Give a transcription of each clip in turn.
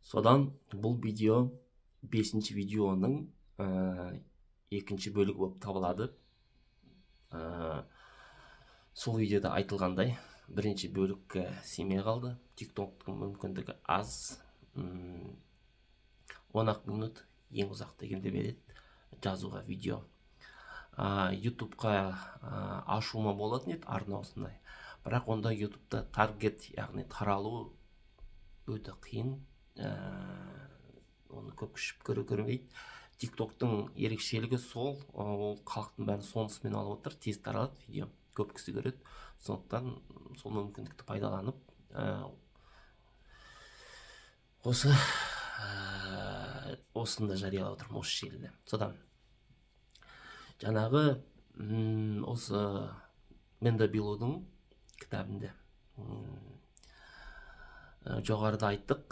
Содан бұл видео 5-ші видеоның екінші бөлігі болып табылады. Сол видеода айтылғандай, бірінші бөлікке сыймай қалды. TikTok'тың мүмкіндігі аз. 10 минут ең ұзақ дегенде береді жазуға видео. YouTube'қа ашуыма болатын еді арна осындай. Бірақ онда YouTube'та таргет, яғни таралу өте қиын. Оны көп күшіп көрмейді. TikTok'тың ерекшелігі сол, ол халықтың бәрін сонысымен алып отыр, тез таралады видео, көп кісі көреді. Сондықтан сол мүмкіндікті пайдаланып, осы осында жариялап отырмын осы желіде. Содан жаңағы осы Менда Билудың кітабында жоғарыда айттық,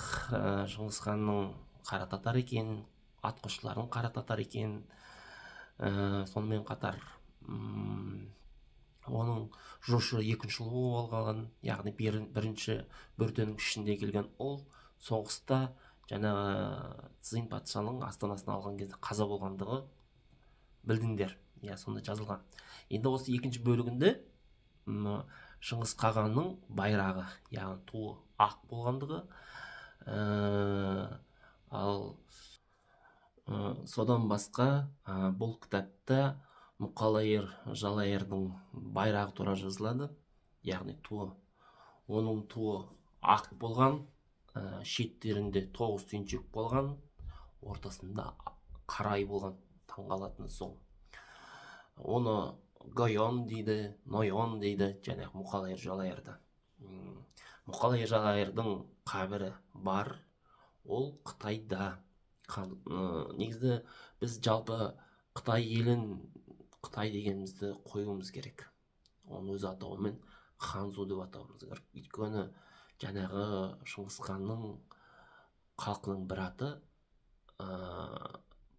Шыңғыс ханның қара татар екенін, атқосшыларының қара татар екенін, сонымен қатар оның Жошы екінші ұлы болған, яғни бірінші Бөртенің ішінде келген ұл соғыста жаңағы Цзинь патшаның астанасын алған кезде қаза болғандығы білдіңдер. Иә, сонда жазылған. Енді осы екінші бөлігінде Шыңғыс қағанның байрағы, яғни туы ақ болғандығы, ал содан басқа бұл кітапта Мұқалайыр Жалайырдың байрағы туралы жазылады, яғни туы. Оның туы ақ болған, шеттерінде 9 түйіншек болған, ортасында қарай болған, таңғалатыны сол. Оны Гойон дейді, Нойон дейді, және Мұқалайыр Жалайырды. Мұқалайыр Жалайырдың қабірі бар, ол Қытайда. Негізі біз жалпы Қытай елін Қытай дегенімізді қоюымыз керек. Оны өз атауымен Ханзу деп атауымыз керек. Өйткені жаңағы Шыңғыс ханның халқының бір аты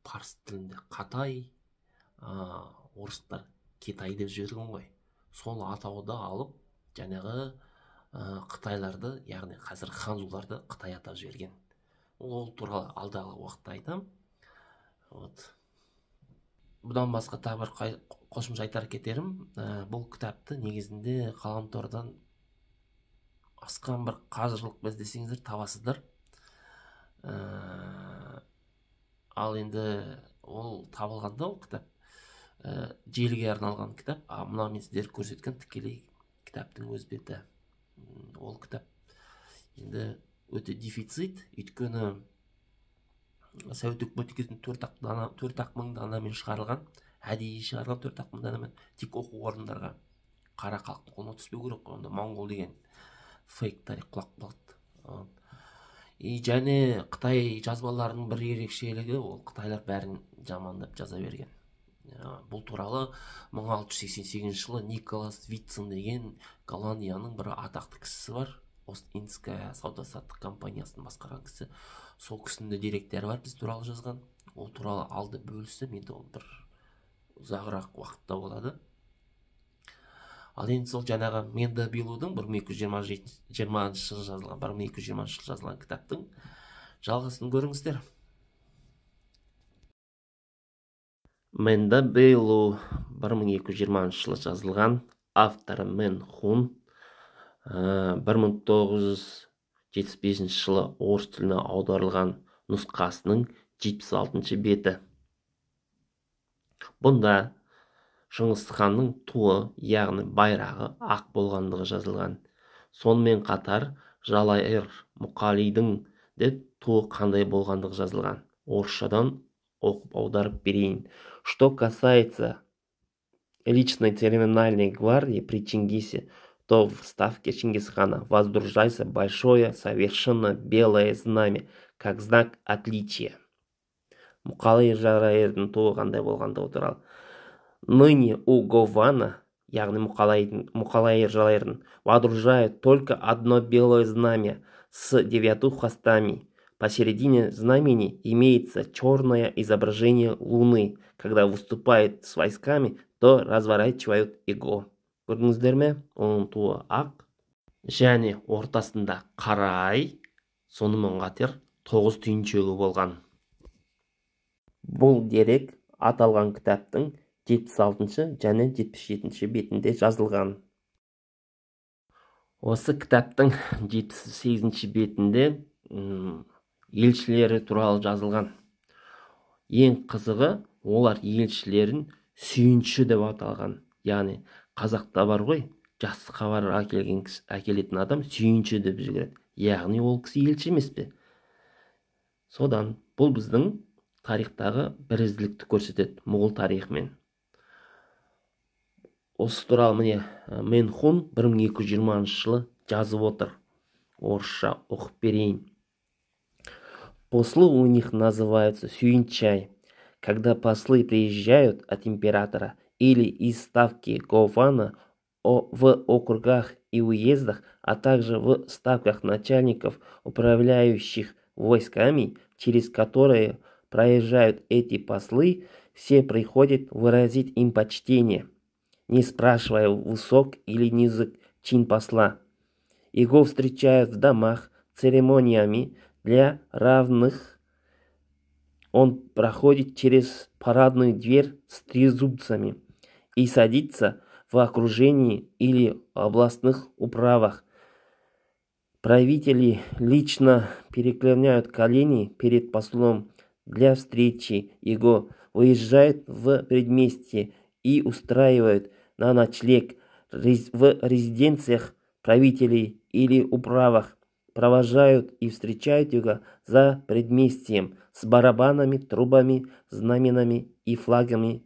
парсы тілінде Қатай, орыстар Китай деп жіберген ғой. Сол атауды алып жаңағы қытайларды, яғни қазір ханзуларды Қытай атап жіберген. Ол туралы алдағы уақытта айтамын. Вот. Бұдан басқа тағы бір қосымша айтар кетерім, бұл кітапты негізінде ғаламтордан асқан бір қажырлық іздесеңіздер табасыздар. Ал енді ол табылғанда ол кітап желіге арналған кітап, а мына мен сіздерге көрсеткен тікелей кітаптың өз беті. Ол кітап енді өте дефицит, өйткені Совет өкіметі кезінде 4 мың данамен шығарылған, әдейі шығарылған 4 мың данамен, тек оқу орындарға, қара халықтың қолына түспеу керек қой, онда моңғол деген фейк тарих құлап қалады. И және Қытай жазбаларының бір ерекшелігі, ол қытайлар бәрін жамандап жаза берген. Бұл туралы 1688 жылы Николас Витсон деген Голландияның бір атақты кісісі бар, Ост-Индская сауда-саттық компаниясын басқарған кісі. Сол кісінің де деректері бар біз туралы жазған. Ол туралы алды бөліссем, енді ол бір ұзағырақ уақытта болады. Ал енді сол жаңағы Менда Билудың 1220 жылы жазылған, 1220 жылы жазылған кітаптың жалғасын көріңіздер. Менда Билу 1220 жылы жазылған, авторы Мен Хун, 1975 жылы орыс тіліне аударылған нұсқасының 76 беті. Бұнда Шыңғыс ханның туы, яғни байрағы ақ болғандығы жазылған. Сонымен қатар Жалайыр Мұқалидің де туы қандай болғандығы жазылған. Орысшадан оқып аударып берейін. Что касается личной церемониальной гвардии при Чингисе, то в ставке Чингисхана воздружается большое совершенно белое знамя, как знак отличия. Мұқалайыр Жалайырдың туы қандай болғандығы туралы. Ныне у Гована, яғни Мұқалайыр Жалайырдың, водружают только одно белое знамя с 9 хвостами. Посередине знамени имеется черное изображение луны. Когда выступает с войсками, то разворачивают его. Көрдіңіздер ме? Оның туы ақ, және ортасында қарай, сонымен қатар 9 түйіншегі болған. Бұл дерек аталған кітаптың 76 және 77 бетінде жазылған. Осы кітаптың 78 бетінде елшілері туралы жазылған. Ең қызығы, олар елшілерін сүйінші деп аталған. Яғни қазақта бар ғой, жақсы хабар әкелетін адам сүйінші деп жүгіреді. Яғни ол кісі елші емес пе? Содан бұл біздің тарихтағы бірізділікті көрсетеді моғол тарихымен. Осы туралы міне Менхун 1220 жылы жазып отыр. Орысша оқып берейін. Послы у них называются сюинчай. Когда послы приезжают от императора или из ставки Гована в округах и уездах, а также в ставках начальников, управляющих войсками, через которые проезжают эти послы, все приходят выразить им почтение, не спрашивая, высок или низок чин посла. Его встречают в домах церемониями для равных. Он проходит через парадную дверь с трезубцами и садится в окружении или областных управах. Правители лично преклоняют колени перед послом для встречи его, выезжают в предместье и устраивают на ночлег в резиденциях правителей или управах, провожают и встречают его за предместьем с барабанами, трубами, знаменами и флагами,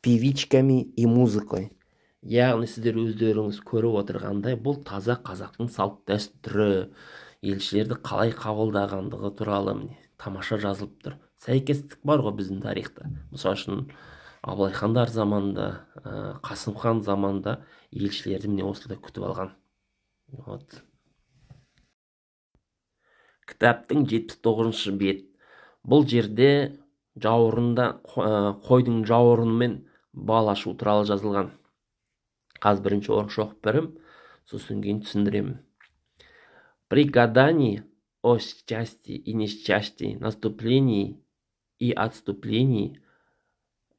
певичками и музыкой. Яғни сіздер өздеріңіз көріп отырғандай, бұл таза қазақтың салт дәстүрі, елшілерді қалай қабылдағандығы туралы міне тамаша жазылып тұр. Сәйкестік бар ғой біздің тарихта. Мысалы үшін Абылай хандар заманында, Қасым хан заманында елшілерді міне осылай күтіп алған. Вот. Кітаптың 79 бет. Бұл жерде жауырында қойдың жауырынымен бал ашу туралы жазылған. Қазір бірінші орысша оқып беремін, сосын кейін түсіндіремін. При гадании о счастье и несчастье, наступлении и отступлении,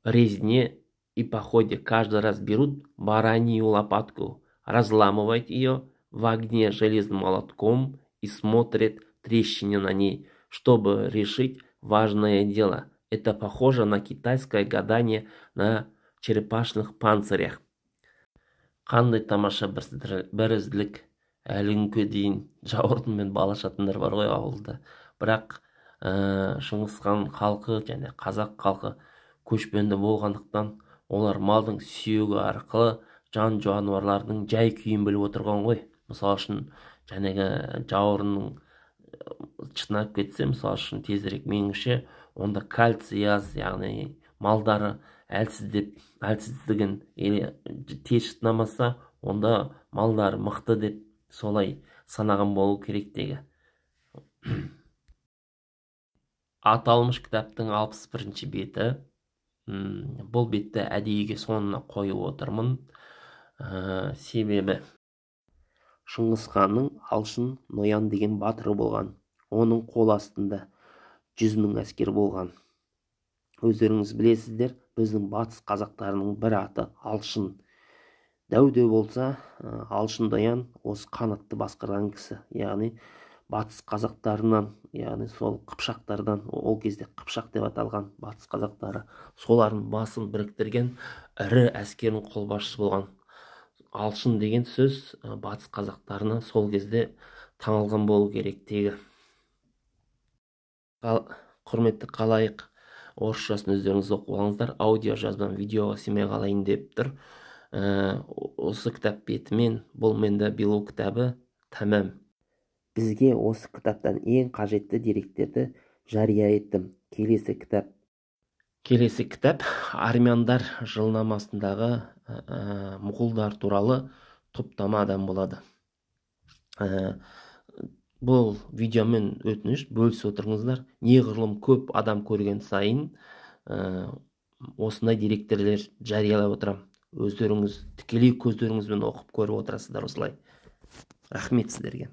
резне и походе каждый раз берут баранью лопатку, разламывают ее в огне железным молотком и смотрят трещины на ней, чтобы решить важное дело. Это похоже на китайское гадание на черепашных панцирях. Қандай тамаша бірізділік, әлі күнге дейін жауырынмен бал ашатындар бар ғой ауылда. Бірақ Шыңғыс хан халқы және қазақ халқы көшпенді болғандықтан, олар малдың сүйегі арқылы жан жануарлардың жай күйін біліп отырған ғой. Мысалы үшін, жәнегі жауырынның шытынап кетсе, мысалы үшін, тезірек меніңше, онда кальций аз, яғни малдары әлсіздеп, әлсіздігін, или тез шытынамаса, онда малдары мықты деп солай санаған болу керек тегі. Аталмыш кітаптың 61 беті. Бұл бетті әдейіге соңына қойып отырмын. Себебі Шыңғыс ханның Алшын Ноян деген батыры болған. Оның қол астында 100 мың әскер болған. Өздеріңіз білесіздер, біздің батыс қазақтарының бір аты Алшын. Дәу де болса, Алшын Ноян осы қанатты басқарған кісі. Яғни батыс қазақтарынан, яғни сол қыпшақтардан, ол кезде қыпшақ деп аталған батыс қазақтары, солардың басын біріктірген ірі әскердің қолбасшысы болған. Алшын деген сөз батыс қазақтарына сол кезде танылған болу керек тегі. Құрметті халайық, орысшасын өздеріңіз оқып алыңыздар. Аудио жазбам видеоға сыймай қалайын деп тұр. Осы кітап бетімен бұл менде Белу кітабы тәмам. Бізге осы кітаптан ең қажетті деректерді жария еттім. Келесі кітап. Келесі кітап армяндар жылнамасындағы мұғулдар туралы топтама адам болады. Бұл видеомен өтініш бөлісіп отырыңыздар. Неғұрлым көп адам көрген сайын осындай деректердер жариялап отырамын. Өздеріңіз тікелей көздеріңізбен оқып көріп отырасыздар осылай. Рахмет сіздерге.